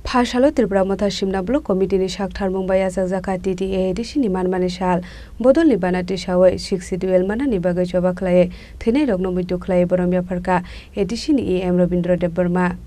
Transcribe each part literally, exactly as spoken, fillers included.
Pha salo Tripura Motha Simna Block Committee ni sak tharmung bai yachakjak kha T T A A D C ni manmani sal. Bodol ni bana tisawi Sixth Schedule manani bagwi choba khlaiwi thwinairokno muitu khlaiwi borom yapharkha A D C ni E M Robindra Debbarma.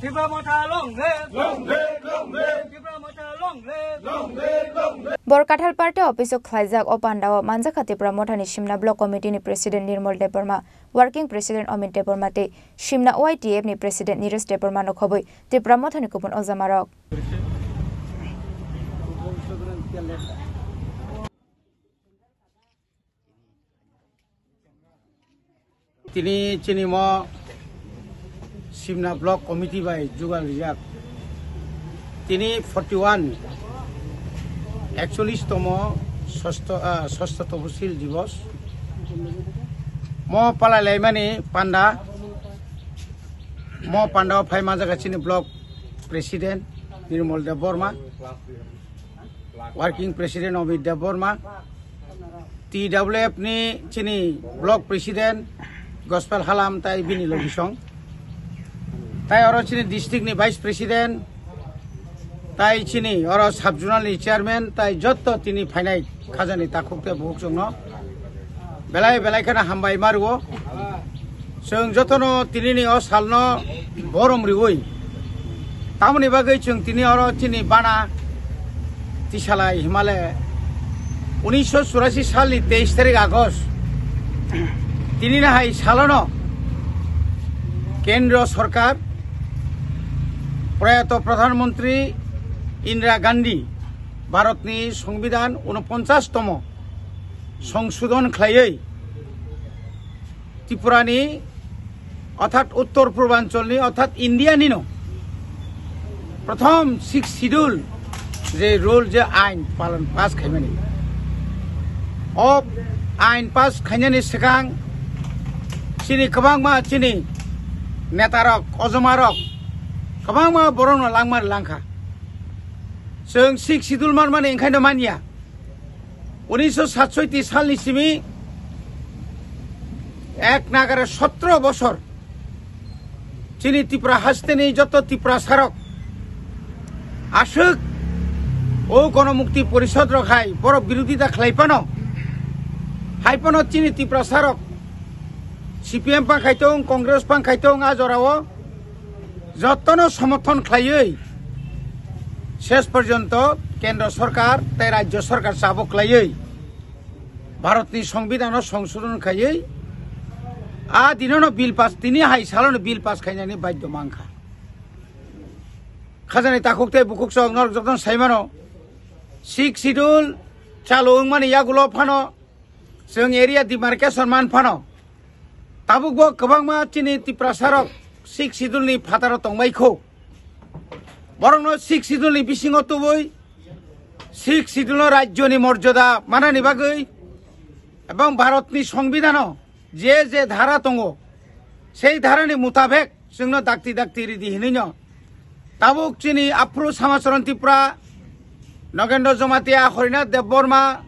Tipra Motha long live! Long live, long live! Tipra Motha long live! Long live, long live! Bor Kathal Party Office o khlaijak o pandao manjakha Tipra Mothani Simna Block Committee ni President Nirmal Debbarma, Working President Amit Debbarma tei Simna Y T F ni President Niresh Debbarma no khobwi Tipra Mothani kubun ojamarok. Tini chini mo Simna Block Committee bai jugal rijak. Tini forty one, ekcholish tomo sosto, ah, sosto toposil divos. Mo palai laimani panda, mo panda o phai manjaga chini Block President Nirmal Debbarma. Working President Amit Debbarma, T W F ni chini Block President Gospel Halam tai bini logisong, tai oro chini district ni Vice President, tai chini oro Sub Zonal ni Chairman, tai jotto tini phainai khajani takhuk tei bukhuk chwngno belai belai kheno hambai ma rwo. Chwng jotono tinini o salno borom riwi, tamoni bagwi chwng tini oro chini bana tisalai himale unisho churasi salni teis tarik August, tinini hai salono Kendro Sorkar, Proyato Pradhan Mantri Indira Gandhi Bharatni Songbidan unoponchas tomo songsodon khlaiwi Tripurani, orthat Uttor Purbancholni, orthat Indianino prothom Sixth Schedule je rule, je ain palon pass khaimani. O ain pass khainani swkang chini kwbangma chini netarok, ojomarok kwbangma borokno langmani langkha. Chwng Sixth Schedule manmani wngkhaino manya. Unisho satsoiti salni simi ek nagare sotro bosor chini Tripura hasteni joto Tiprasarok aswk o Gonomukti Porishod rok hai borok birodita khlai phano, hai phano chini Tiprasarok C P M pang khai tong, Congress pang khai tong, a jorao jotono somorthon khlaiwi ses porjonto Kendro Sorkar tei Rajyo Sorkar chabuk khlaiwi Bharatni Songbidanno songsodon khaiwi a dinono bill pass, tini hai salono bill pass khainani baidhyo mankha. Khajani takhuk tei bukhuk chwng norok jotono saimano, Sixth Schedule chalu wngmani yagulo phano chwng area demarcation man phano tabukbo kwbangma chini Tiprasarok Sixth Schedule ni phataro tongbai kho. Borokno Sixth Schedule ni bisingo tubui Sixth Schedule no rajyoni morjada manani bagwi ebong Bharatni Songbidano je je dhara tongo, sei dharani mutabek chwngno dakti dakti ridi hinwi no tabuk chini aphuru Samacharan Tripura, Nogendra Jamatia, Harinath Debbarma,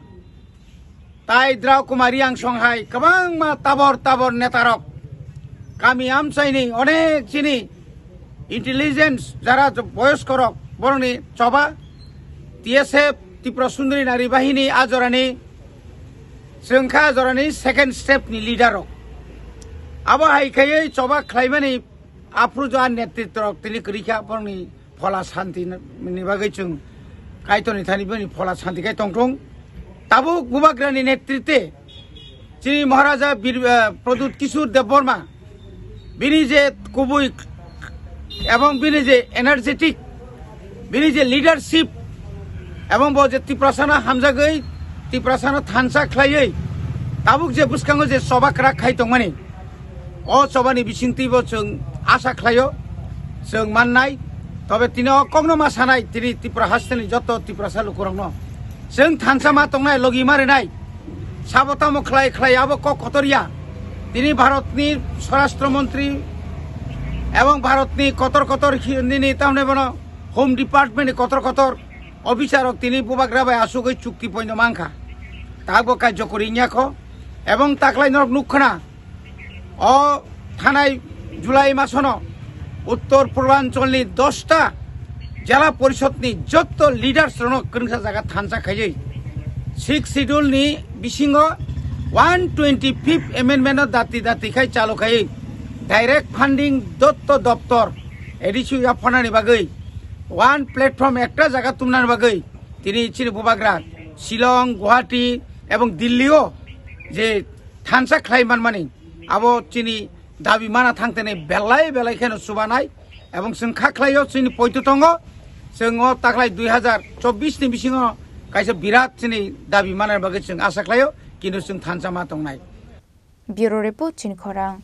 tai Drau Kumar Reang song hai kwbangma tabor tabor netarok, kami amchaini onek chini intelligence jara boyoskorok borokni choba, T S F, Tripura Sundari Nari Bahini, a jorani chwngkha a jorani second step ni leader rok. Abo hai khaiwi choba khlaimani aphuru jo a netritwrok tini kwrwi kha, borokni phola shanti ni bagwi chwng Kaitorni thani bini phola shanti khai tongthung. Tabuk Bubagrani netrite chini Maharaja Bir, eh, Pradyut Kishore Debbarma, bini je kubui ebong bini je energetic, bini je leadership, ebong bo je Tiprasano hamjagwi, Tiprasano thansa khlaiwi, tabuk je bwskango je choba kwrak khai tongmani, o chobani bisingtwibo chwng asa khlaio, chwng mannai. Tobe tini o kokno ma sanai, tini Tripura hasteni joto Tiprasa lukurokno chwng thansa ma tongnai, logi ma rinai. Sabo tamo khlai khlai abo kok kotor ya. Tini Bharatni Swarashtra Montri ebong Bharatni kotor kotor hi-, nini tamne bono Home Department ni kotor kotor Officer rok tini bubagra bai asugwi chukti poino mankha. Tabok kai jokori nyakho. Ebong taklai norok nukhana. O thanai July masono Uttor Purbancholni dosta Jela Porishod ni jotto leaders rokno kwrwngsa jaga thansa khaiwi Sixth Schedule ni bisingo one twenty fifth amendment no dati dati khai chalu khai direct funding dotto doptor A D C yaphanani bagwi one platform ekta jaga tumnani bagwi tini chini bubagra Shillong, Guwahati ebong Delhi o je thansa khlai manmani abo chini dabi mana thangtene belai belai kheno chubanai ebong chwng kha khlaio chini poito tongo chwng o taklai dui hazar chobbish ni bisingo kaisa birat chini dabi manani bagwi chwng asa khlaio kintu chwng thansa ma tongnai. Bureau Report, Chini Khorang.